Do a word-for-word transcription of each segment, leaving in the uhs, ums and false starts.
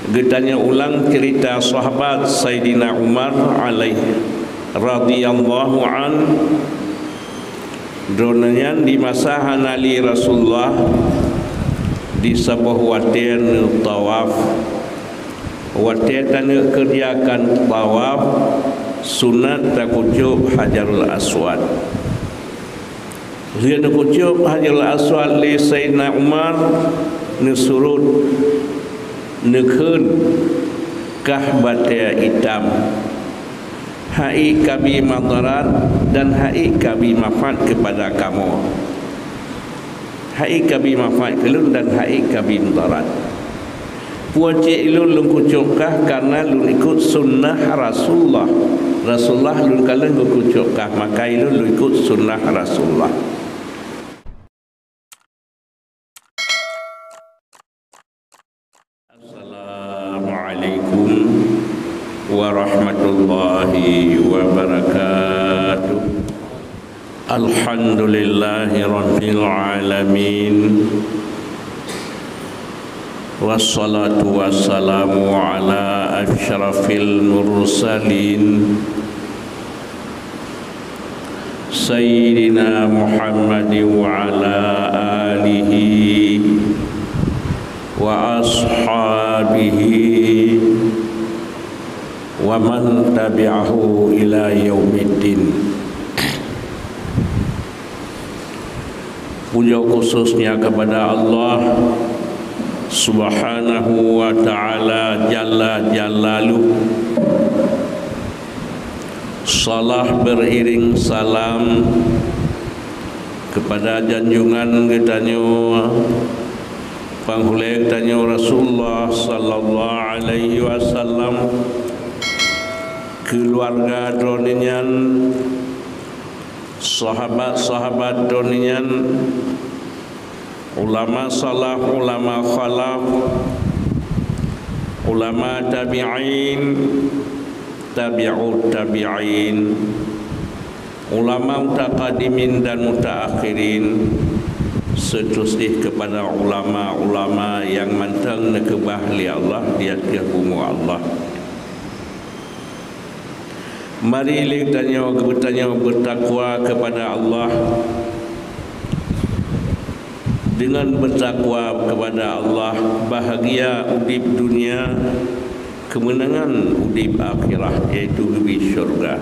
Geutanyoe ulang cerita sahabat Saidina Umar alaihi radhiyallahu an. Droeneuh nyan di masa hana lé Rasulullah di saboh watée neutawaf. Watée taneuk keureujakan tawaf, sunat takucok Hajarul Aswad. Lheueh neukucok Hajarul Aswad lé Saidina Umar, neusurot, neukheun, "Kah batée itam. Haiek kabi madarat dan haiek kabi manfaat keupada kamoe. Haiek kabi manfaat keu lôn dan haiek kabi madarat." Peue cit lôn, lôn kucok kah karena lôn ikut sunnah Rasulullah. Rasulullah lôn kalon geukucok kah, maka lôn, lôn ikut sunnah Rasulullah. Assalamualaikum warahmatullahi wabarakatuh. Alhamdulillahi rabbil alamin. Wassalatu wassalamu ala asyrafil mursalin, Sayyidina Muhammad wa ala alihi wa ashabihi wa man tabi'ahu ila yaumiddin. Puja khususnya kepada Allah Subhanahu wa Ta'ala Jalla Jalaluh. Salah beriring salam kepada junjungan geutanyoe, panghulée geutanyoe Rasulullah sallallahu alaihi wasallam, keuluwarga droeneuh nyan, sahabat-sahabat droeneuh nyan, ulama salaf, ulama khalaf, ulama tabi'in, tabi'ut tabi'in, ulama mutaqaddimin dan mutaakhirin, seuteurusjih kepada ulama-ulama nyang mantong neukeubah lé Allah di ateueh bumoe Allah. Mari lé tanyoe geutanyoe beutakwa kepada Allah. Dengan beutakwa kepada Allah, bahagia udeb dunia, keumeunangan udeb akhirah, yaitu geubri syurga.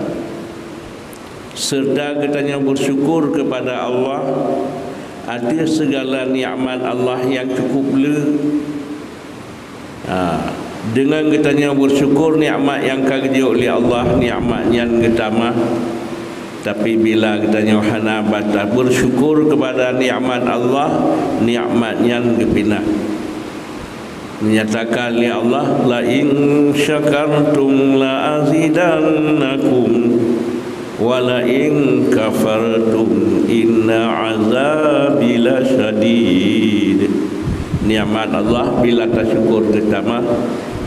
Serta geutanyoe beusyukur kepada Allah ateueh sigala nikmat Allah nyang cukup le. Ha, deungon geutanyoe beusyukur nikmat nyang ka geujok lé Allah, nikmat nyan geutamah. Tapi bila geutanyoe hana bak tabeusyukur kepada nikmat Allah, nikmat nyan geupinah. Dinyatakan lé Allah, "La in syakartum la azidannakum, wa la in kafartum inna azabi lasyadid." Nikmat Allah bila tasyukur geutamah,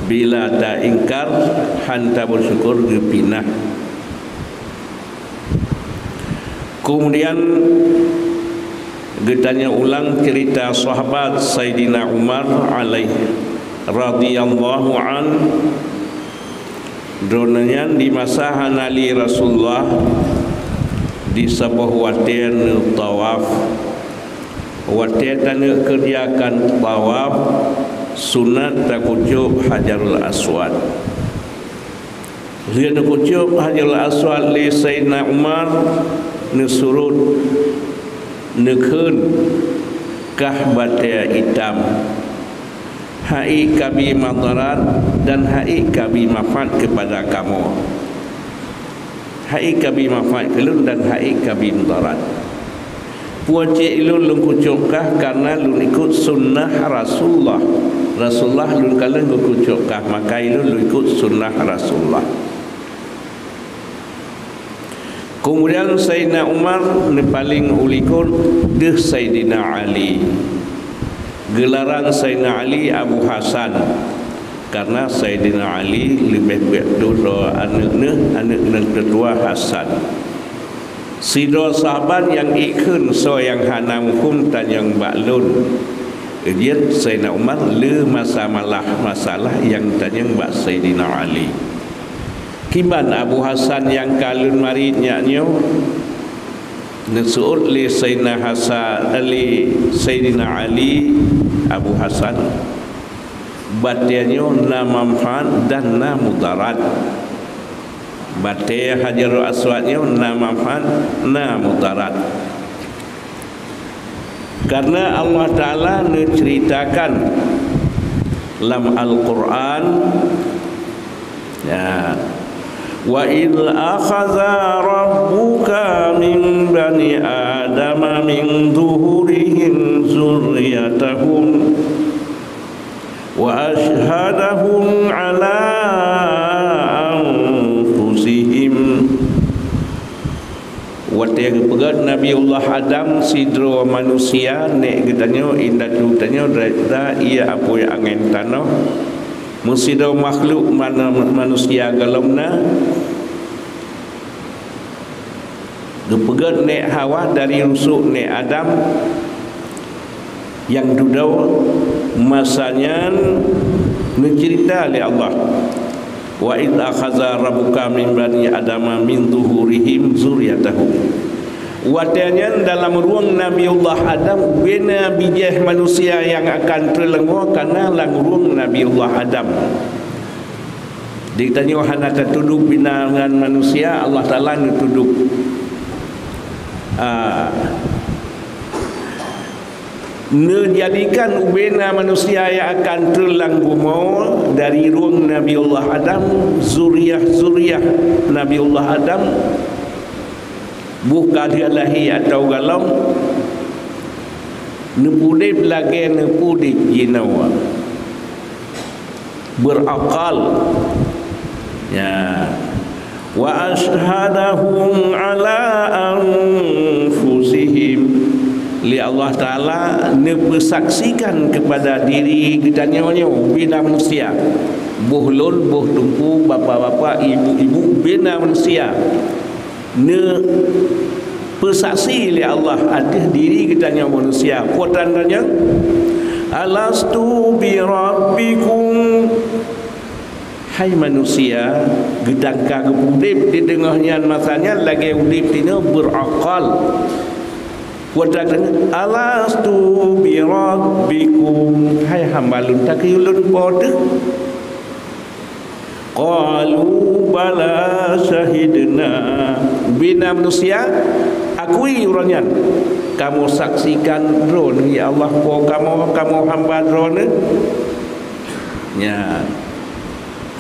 bila taingkar, han tabeusyukur geupinah. Kemudian geutanyoe ulang cerita sahabat Saidina Umar alaihi radhiyallahu an. Droeneuh nyan di masa hana lé Rasulullah di saboh watée neutawaf. Watée taneuk keureujakan tawaf, sunat takucok Hajarul Aswad. Lheueh neukucok Hajarul Aswad lé Saidina Umar, neusurot, neukheun, "Kah batée itam. Haiek kabi madarat dan haiek kabi manfaat keupada kamoe. Haiek kabi manfaat keu lôn dan haiek kabi madarat." Peue cit lôn, lôn kucok kah karena lôn ikut sunnah Rasulullah. Rasulullah lôn kalon geukucok kah, maka lôn, lôn ikut sunnah Rasulullah. Kemudian Saidina Umar neupaleng u likot deuh Saidina Ali. Geularan Saidina Ali Abu Hasan, karena Saidina Ali leubeh peuet droe aneuk neuh, aneuk nyang teutua Hasan. Sidroe sahabat nyang ikheun soe nyang hana muphom tanyong bak lôn. Jeuet Saidina Umar le masalah, masalah nyang tanyong bak Saidina Ali. Kiban Abu Hasan nyang ka lôn marit nyak nyoe? Neuseuôt lé Saidina Hasan, lé Saidina Ali, Abu Hasan, batée nyoe na manfaat dan na mudarat. Batée Hajarul Aswad nyoe na manfaat, na mudarat. Karena Allah Ta'ala neuceuritakan lam Al-Qur'an, ya, "Wa idz akhadza rabbuka min bani Adama min zuhurihim dzurriyyatahum wa asyhadahum ala anfusihim." Watée geupeugét Nabiullah Adam sidroe manusia, nék geutanyoe, indatu tanyoe, daripada ié apui angén tanoh, meusidroe makhluk mana-, manusia gohlom na, geupeugét nék Hawa dari rusok nék Adam nyang dudoe, masa nyan neuceurita lé Allah, "Wa idz akhadza rabbuka min bani Adama min zuhurihim dzurriyyatahum." Watée nyan dalam rueng Nabiullah Adam ubena bijéh manusia nyang akan treulanggoe ka na lam rueng Nabiullah Adam. Di tanyoe hana tatudub bina ngon manusia, Allah Ta'ala neutudub. Ah, neujadikan ubena manusia nyang akan treun lam bumoe dari rueng Nabiullah Adam, zuriah-zuriah Nabiullah Adam, boh ka lheueh lahé atau gohlom, neupeudeb lagée neupeudeb jinoe. Berakal. Ya. "Wa asyhadahum ala anfusihim." Lé Allah Ta'ala neupeusaksikan keupada diri geutanyoe nyoe, bina manusia. Boh lôn, boh teungku, bapak-bapak, ibu-ibu, bina manusia. Neupeusaksi lé Allah ateueh diri geutanyoe manusia. Peue tan tanyoe? "Alastu bi rabbikum?" Hai manusia, geutanyoe ka geupeudeb di teungoh nyan masa nyan lagée udeb tinoe berakal. Peue tan tanyoe? "Alastu bi rabbikum?" Hai hamba lôn, takheun lôn Po teuh? Qalu bala syahidna. Bina manusia akui uroe nyan, "Kamoe saksikan Droeneuh, ya Allah, Po kamoe, kamoe hamba Droeneuh." Nyan.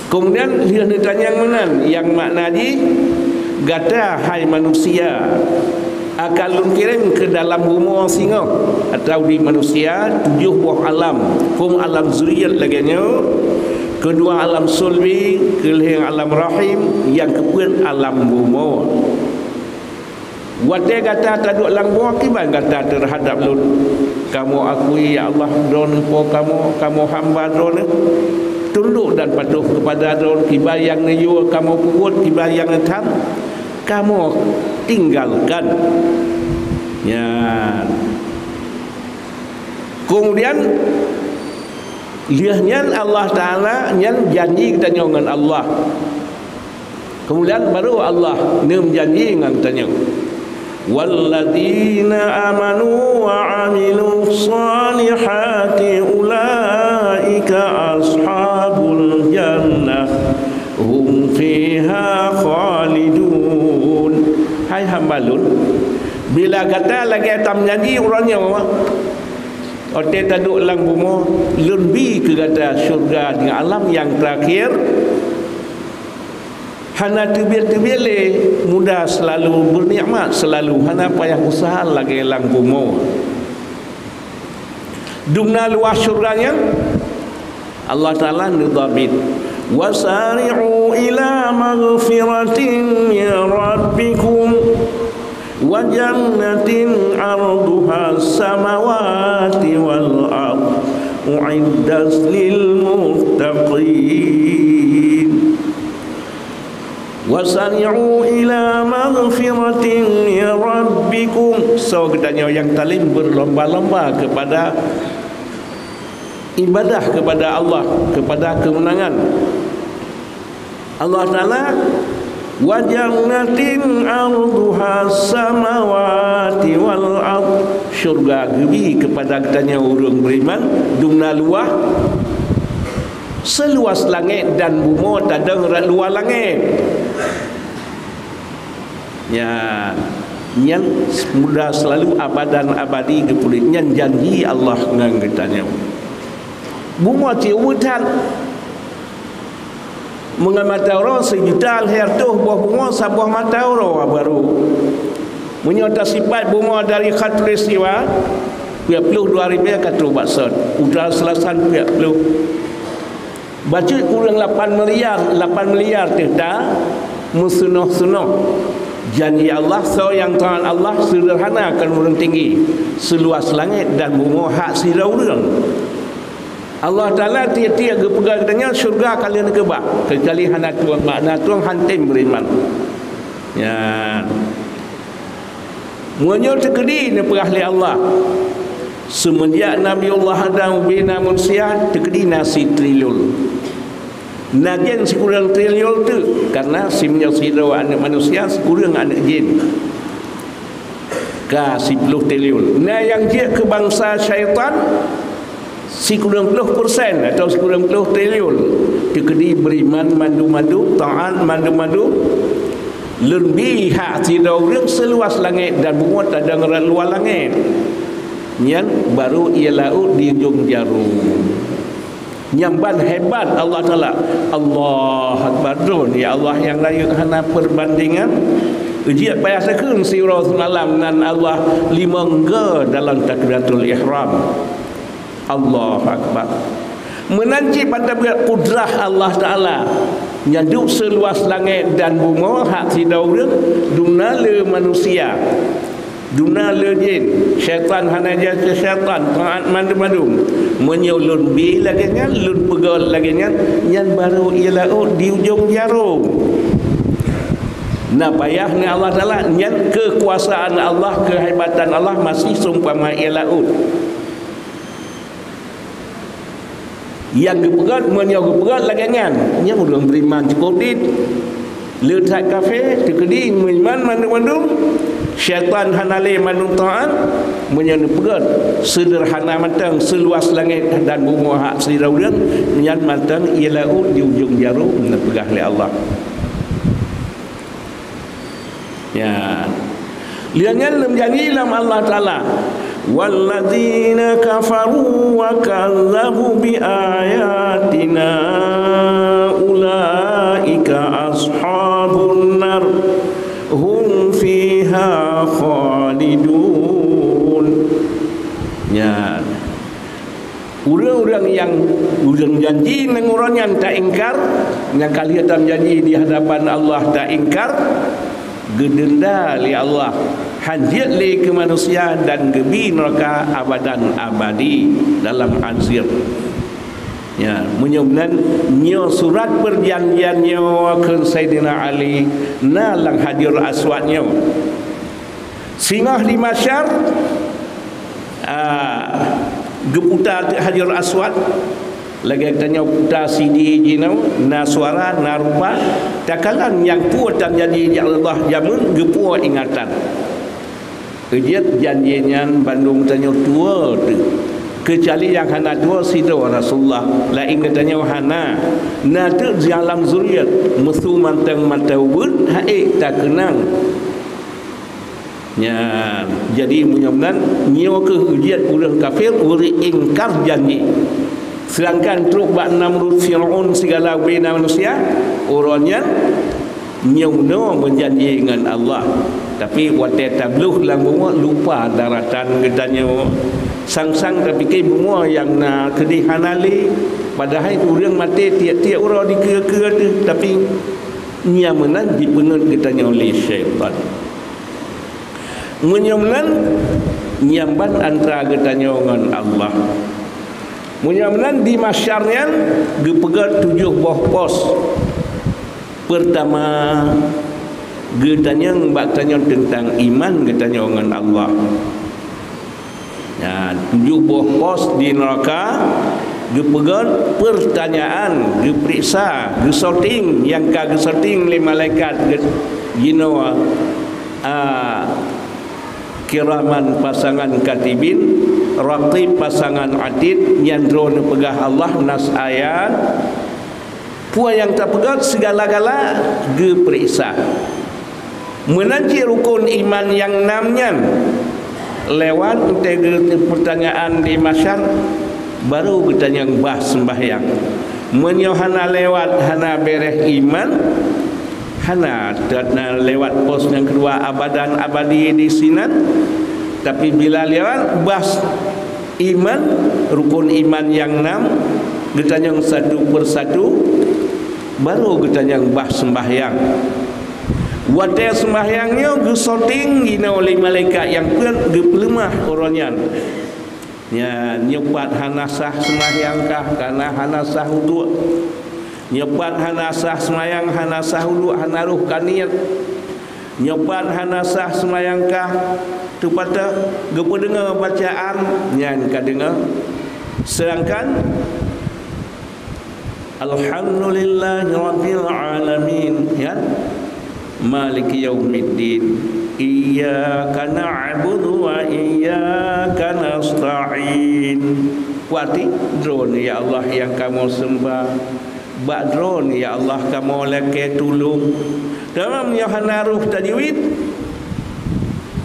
Keumudian lheueh neutanyong meunan, nyang makna jih, gata, hai manusia, akan lôn kirém keu dalam bumoe singoh, atau di manusia tujoh boh alam, phôn alam zuriat lagée nyoe, keudua alam sulbi, keulheueng alam rahim, nyang keupeuet alam bumoe. Watée gata taduek lam bumoe, kiban gata teuhadab lôn? Kamoe akui, ya Allah, Droeneuh Po kamoe, kamoe hamba Droeneuh, tundok dan patuh keupada Droeneuh, kiban nyang neuyue kamoe peubuet, kiban nyang neutham, kamoe tinggalkan. Nyan. Keumudian, lheueh nyan Allah Ta'ala nyan janji geutanyoe ngon Allah. Keumudian, baru Allah neumeujanji ngon geutanyoe, "Walladzina amanu wa 'amilus shalihati ulaika ashabul jannah." Hum fiha khalidun. Hai hamba lôn, bila gata lagée tameujanji uroe nyoe, watée taduek lam bumoe, lôn bi keu gata syeuruga di alam nyang teurakhir, hana teubiet-teubiet lé, muda seulalu, beunikmat seulalu, hana payah useuha lagée lam bumoe. Dumna luwah syeuruga nyan, Allah Ta'ala neudabit, "Wasari'u ila maghfiratin min rabbikum wa jannatin 'arduhas samawati wal ard, u'iddat lil muttaqin." "Wasari'u ila maghfiratin min rabbikum." Soe geutanyoe nyang talem beulomba-lomba keupada Ibadah kepada Allah, kepada kemenangan. Allah Taala, "Wa jannatin arduha samawati wal ard." Syurga geubi kepada geutanyoe ureuëng beriman, dumna luah seluas langét dan bumoe tadong rot luwa langét. Ya, nyan muda selalu abadan abadi geupulit. Nyan janji Allah ngon geutanyoe. Bumoe cit ubeut that. Meungon mata uroe sijuta lhèe reutôh boh bumoe saboh mata uroe barô. Meunyoe tasipat bumoe dari khatulistiwa, peuet ploh dua ribèe ka trôh bak sot. Udara Selasan peuet ploh. Bacut kureueng lapan miliar, lapan miliar teuh ta meusunoh-sunoh. Janji Allah, soe nyang taat Allah seudeurhana kon ureuëng tinggi, seuluwas langét dan bumoe hak sidroe ureuëng. Allah Taala tiep-tiep geupeugah geutanyoe syeuruga ka lheueh neukeubah, keucuali hana tueng, makna tueng han tem beriman. Nyan. Meunyoe teukeudi neupeugah lé Allah, seumeunjak Nabiullah Adam ubé na manusia, teukeudi na sitriliun. Na gen sikureueng triliun teuk, karena simeunyoe sidroe aneuëk manusia, sikureueng aneuëk jin. Ka siploh triliun. Na nyang jeuet keu bansa syaitan, sikureueng ploh persen atau sikureueng ploh triliun. Teukeudi beriman mandum-mandum, taat mandum-mandum. Lôn bi hak sidroe ureuëng seuluwas langét dan bumoe tadong rot luwa langét. Nyan barô ié laôt di ujông jaroe. Nyang ban hebat Allah Taala. Allahu Akbar. Droe, ya Allah, nyang rayeuk hana perbandingan. Jeuet payah takheun siuroe simalam nan Allah limong go dalam takbiratul ihram. Allahu Akbar. Meunan cit ban tapeugah kudrah Allah Taala. Nyan duek seuluwas langét dan bumoe hak sidroe ureuëng, dumna le manusia. Dumna le jin, syaitan hana jeuet keu syaitan, taat mandum-mandum. Meunyoe lôn bi lagée nyan, lôn peugét lagée nyan, nyan barô ié laôt di ujông jaroe. Na payah ngon Allah Taala, nyan keukuasaan Allah, keuhebatan Allah masih seumpama ié laôt. Nyang geupeugét, meunyoe geupeugét lagée nyan, nyan ureuëng beriman cukôp dit. Le that kafé, teukeudi meuiman mandum-mandum, syaitan hana lé mandum taát, meunyoe neupeugét seudeurhana mantong seuluwas langét dan bumoe hak sidroe ureuëng, nyan mantong ié laôt di ujông jaroe neupeugah lé Allah. Ya. Lheueh nyan lom janji lom Allah Taala, "Wallazina kafaru wa kadzabu bi ayatina ulaika ashabun nar, hum fiha khalidun." Ya. Ureuëng-ureuëng nyang ulôn janji ngon uroe nyan taingkar, nyang ka lheueh tajanji di hadapan Allah taingkar, geudeunda lé Allah, han jeuet lé keu manusia dan geubi neuraka abadan abadi dalam azab. Ya, meunyoe meunan, nyoe surat peujanjian nyoe kheun Saidina Ali na lam Hajarul Aswad nyoe. Singoh di Mahsyar, ah, geuputa teuk Hajarul Aswad, lagée tanyoe puta CD jinoe, na suara, na rupa, takalon nyang peue tan janji Allah jameun geupeue ingatan. Keujeuet janji nyan bandum tanyoe tuwoe teuk. Keucuali nyang hana tuwoe sidroe Rasulullah, laén geutanyoe hana. Na teuk di alam zuriat, meusu mantong mata ubeut, han ék takeunang. Nyan, jadi meunyoe meunan, nyoe kheueh ujian ureuëng kafé, ureuëng ingkar janji. Seudangkan trok bak Namrud, Fir'aun, sigala ubé na manusia, uroe nyan nyoe meunoe meujanji ngon Allah. Tapi watée tabloh lam bumoe, lupa daratan geutanyoe. Sang-sang tapike bumoe nyang na keudeh hana lé, padahai ureuëng maté tiep-tiep uroe dikeue-keue teuh, tapi nyang meunan jipeungeut geutanyoe lé syaitan. Meunyoe meunan, nyang ban antara geutanyoe ngon Allah. Meunyoe meunan, di Mahsyar nyan geupeugét tujoh boh pos. Peurtama, geutanyong bak tanyoe teuntang iman geutanyoe ngon Allah. Nyan, tujoh boh pos di neuraka. Geupeugét peurtanyaan, geupeuriksa, geusoting nyang ka geusoting lé malaikat geu-, jinoe, a, kiraman pasangan katibin, raqib pasangan atid, nyan droe neupeugah Allah nas ayat. Peue nyang tapeugét sigala-gala geupeuriksa. Meunan cit rukon iman nyang nam nyan lewat teuntée geupeurtanyaan di mahsyar, barô geutanyong bah seumbahyang. Meunyoe hana lewat, hana béréh iman, hana teuna lewat pos nyang keudua abadan abadi di sinan, tapi bila lewat bah iman, rukon iman nyang nam, geutanyong satu persatu, barô geutanyong bah seumbahyang. Watée seumbahyang nyoe geusoting jinoe lé malaikat nyang peuet geupeuleumah uroe nyan. Nyan, nyoe pat hana sah seumbahyang kah, kana hana sah uduk. Nyoe pat hana sah seumbahyang, hana sah uduk, hana roh ka niet. Nyoe pat hana sah seumbahyang kah, teupatéh geupeudeungoe bacaan, nyan ka deungoe. Seudangkan Alhamdulillahirabbil alamin, ya. Maliki yaumiddin. Iyyaka na'budu wa iyyaka nasta'in. Kuati, droeneuh ya Allah nyang kamoe seumbah. Bak droeneuh ya Allah kamoe lakée tulông. Dalam nyoe hana roh tajwid.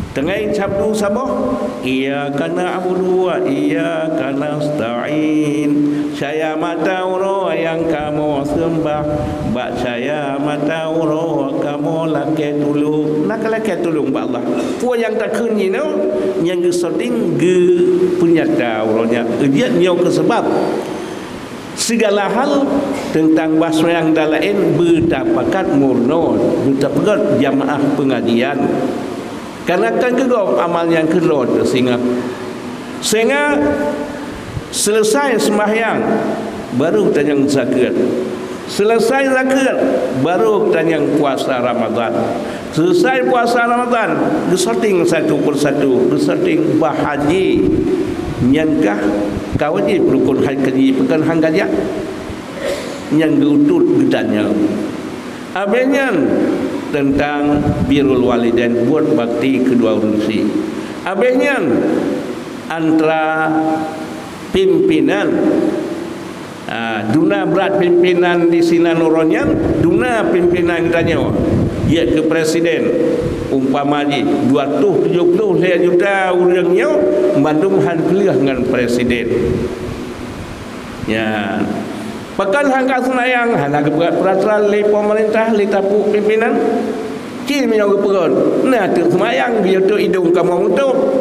Teungai sabdu saboh, iyyaka na'budu wa iyyaka nasta'in. Cahya mata uroe nyang kamoe seumbah, bak cahya mata uroe kamoe lakée tulông. Na ka lakée tulông bak Allah. Peue nyang takheun jinoe, nyang geusoting geupeunyata uroe nyan. Jeuet nyoe keuh seubab sigala hal teuntang bah seumbahyang dan laén beutapakat meurunoe, beutapeugét jamaah peungajian. Kareuna kan keugok amal nyang keudroe teuh singoh. Sehingga seuleusai seumbahyang, barô tanyong zakeuet. Seuleusai zakeuet, barô tanyong puasa Ramadhan. Seuleusai puasa Ramadhan, geusoting satu persatu, geusoting bah haji. Nyan kah ka wajéb rukon haji, pakon han ka jak? Nyang geuutot geutanyong. Abéh nyan teuntang birrul walidain, buet bakti keudua ureuëng sie. Abéh nyan antara pimpinan, ah, duna brat pimpinan di sinan uroe nyan, duna pimpinan geutanyoe, jeuet keu presiden, umpama jih dua ratus tujoh puluh lhée juta ureuëng nyoe, mandum han peuleueh ngon presiden. Nyan. Pakon han ka seumayang, hana geupeugét peuratoran lé peumeurintah, lé tapuk pimpinan. Ci meunyoe geupeugét, na teuk seumayang, geuyue teuk idong kamoe meutôb.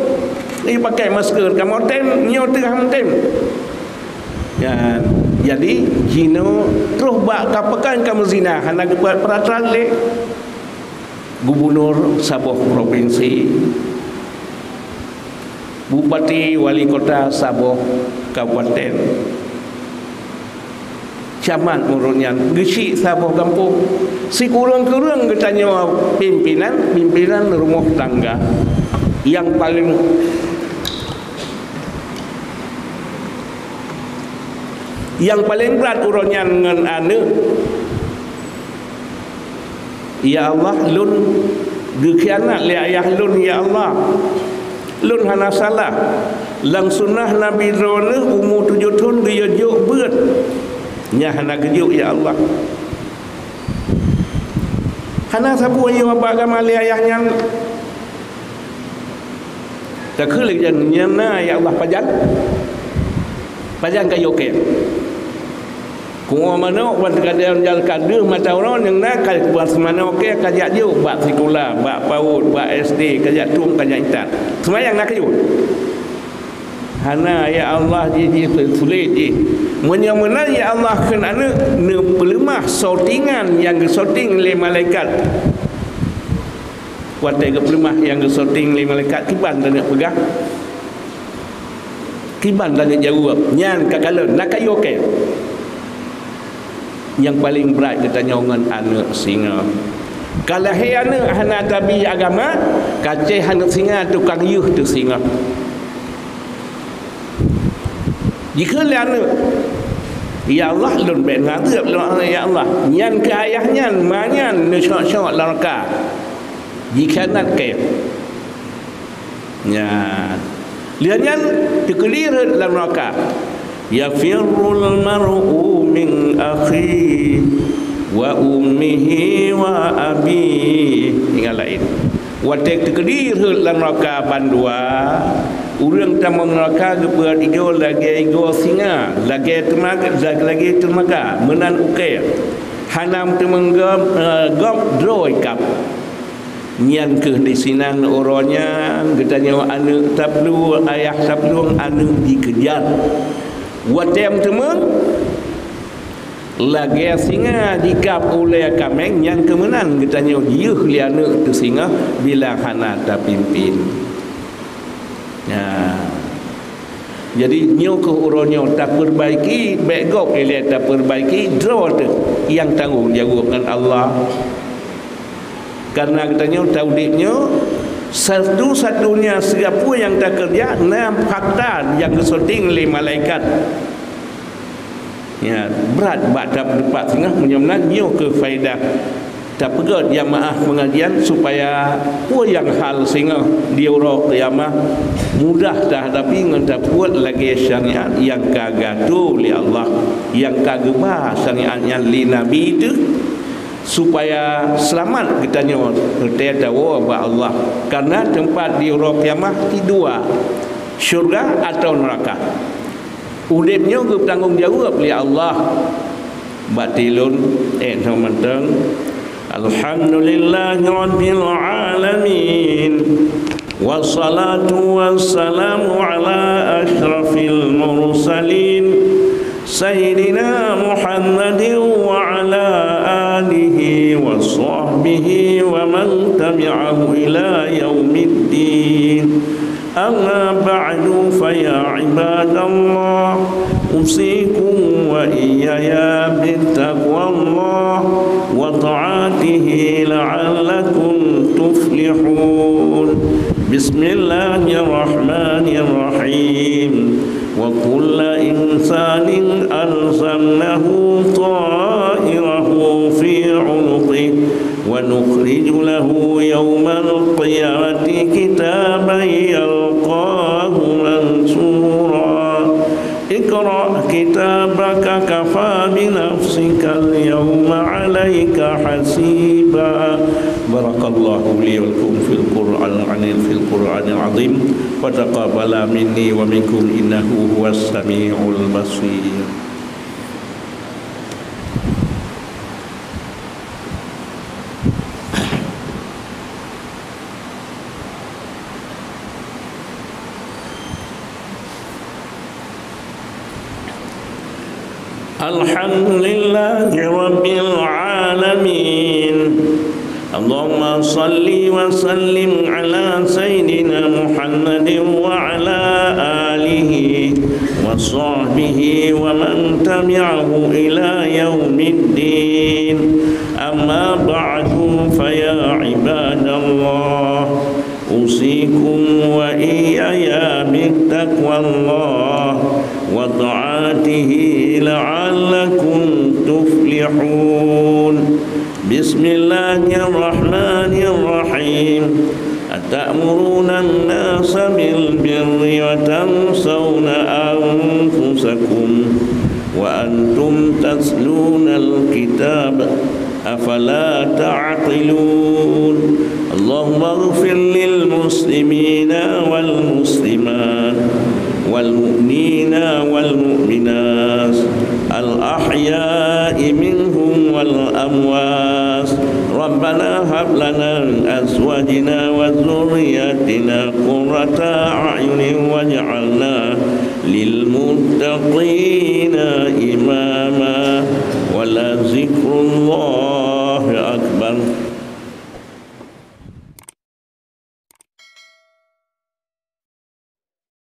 Geuyue pakèk masker kamoe tem, nyoe teuk han tem. Nyan. Jadi, jinoe troh bak ka pakon kamoe zina, hana geupeugét peuratoran lé gubunur saboh propinsi, bupati, wali kota saboh kabupaten, camat meureueng nyan geuchik saboh gampông. Sikureueng-kureueng geutanyoe pimpinan, pimpinan rumoh tangga nyang paleng, nyang paleng brat uroe nyan ngon aneuëk. Ya Allah, lôn geukhianat lé ayah lôn, ya Allah. Lôn hana salah. Lam sunnah Nabi Droeneueh umu tujoh thon geuyue jok beuet. Nyan hana geujok, ya Allah. Hana sapeue yue bak agama lé ayah nyan. Takheun lé nyan, nyan na, ya Allah, pajan? Pajan ka yue kém? Kuwoe manok ban teugadang jalan ka deuh mata uroe nyang na ka kuban seumanok kém ka jak jok bak sikula, bak paut, bak S D, ka jak tueng, ka jak intat. Seumayang na keu yue? Hana, ya Allah, jih, jih sulet jih. Meunyoe meunan, ya Allah, kheun aneuëk neupeuleumah sotingan nyang geusoting lé malaikat. Watée geupeuleumah nyang geusoting lé malaikat, kiban tanyoe peugah? Kiban tanyoe jaweueb? Nyan ka kalon, na ka yue kém? Nyang paleng brat geutanyoe ngon aneuëk singoh. Ka lahé aneuëk hana tabi agama, ka céh aneuëk singa tukang yeuh teuh singoh. Jikheun lé aneuëk, "Ya Allah, lôn bèk neuazeueb lôn, ya Allah." Nyan keu ayah nyan, ma nyan neusyok-syok lam neuraka. Jikhianat keu. Nyan. Lheueh nyan teukeudi rhot lam neuraka. "Yafirrul mar'u min akhihi wa ummihi wa abihi." Ingat laén. Watèe teukeudi rhot lam neuraka bandua, ureueng tamong neuraka geupeuigoe lagèe igoe singa, lagèe teumaga, lagèe teumaga meunan ukèe. Hana meuteumèe gob, eh, gob droe kab. Nyan kheueh disinan uroe nyan geutanyoe aneuk taplueng, ayah taplueng, aneuk jikeujat. Watèe meuteumèe, lagèe singa jikab ulèe kaméng, nyan kheueh meunan geutanyoe jiyeuh lé aneuk teusingoh bila hana tapimpén. Nah, jadi nyoe kheueh uroe nyoe tapeubaiki, bèk gob ilèe tapeubaiki, droe teuh nyang tanggông jaweueb ngon Allah. Kareuna geutanyoe taudép nyoe, satu-satunya sigapeue nyang takeurija na fakta nyang geusyuting lé malaikat. Ya, brat bak teupat singoh meunyoe meunan nyoe keu faedah tapeugöt jamaah pengajian supaya peue nyang hal singoh di uroe kiamah mudah tahadapi ngon tapeubuet lagèe syariat nyang ka geuatoe lé Allah, nyang ka geuba syariat nyan lé Nabi teuh. Supaya seulamat geutanyoe reutée tawoe bak Allah. Kareuna teumpat di uroe kiamah ti dua, syeuruga atawa neuraka. Udeb nyoe geutanggong jaweueb lé Allah. Bak tilôn, eh, nyoe mantong. Alhamdulillahirabbil alamin. Wassalatu wassalamu ala asyrafil mursalin, Sayyidina Muhammadin wa ala alihi wa sahbihi wa man tabi'ahu ila yaumiddin. Amma ba'du, fa ya ibadallah, usikum wa iyyaya bittaqwallah wa ta'atihi la'allakum tuflihun. Bismillahirrahmanirrahim. Wa kulla insanin alzamnahu ta'irahu fi 'unuqih, wa nukhriju lahu yaumal qiyamati kitaban yalqahu manshura. Iqra kitabaka kafa bi nafsikal yauma 'alaika hasiba. Barakallahu li wa lakum fil Qur'anil 'azim, fil Qur'anil 'azim, wa taqabbala minni wa minkum innahu huwas sami'ul basir. Alhamdulillahi rabbil alamin. Allahumma salli wa sallim ala sayyidina Muhammadin wa ala alihi wa sahbihi wa man tabi'ahu ila yaumiddin. Amma ba'du, fa ya ibadallah, usikum wa iyyaya bittaqwallah wa ta'atihi la'allakum tuflihun. Bismillahirrahmanirrahim. Ata'muruna an-nasa bil birri wa tansawna anfusakum wa antum tatlunal kitab. Afala ta'qilun? Allahumma ighfir lil muslimina wal muslimat, wal mu'minina wal mu'minat, al ahya'i minhum wal amwat. Rabbana hab lana min azwajina wa dzurriyyatina qurrata a'yunin waj'alna lil muttaqina imama. Wa la dzikrullahi akbar.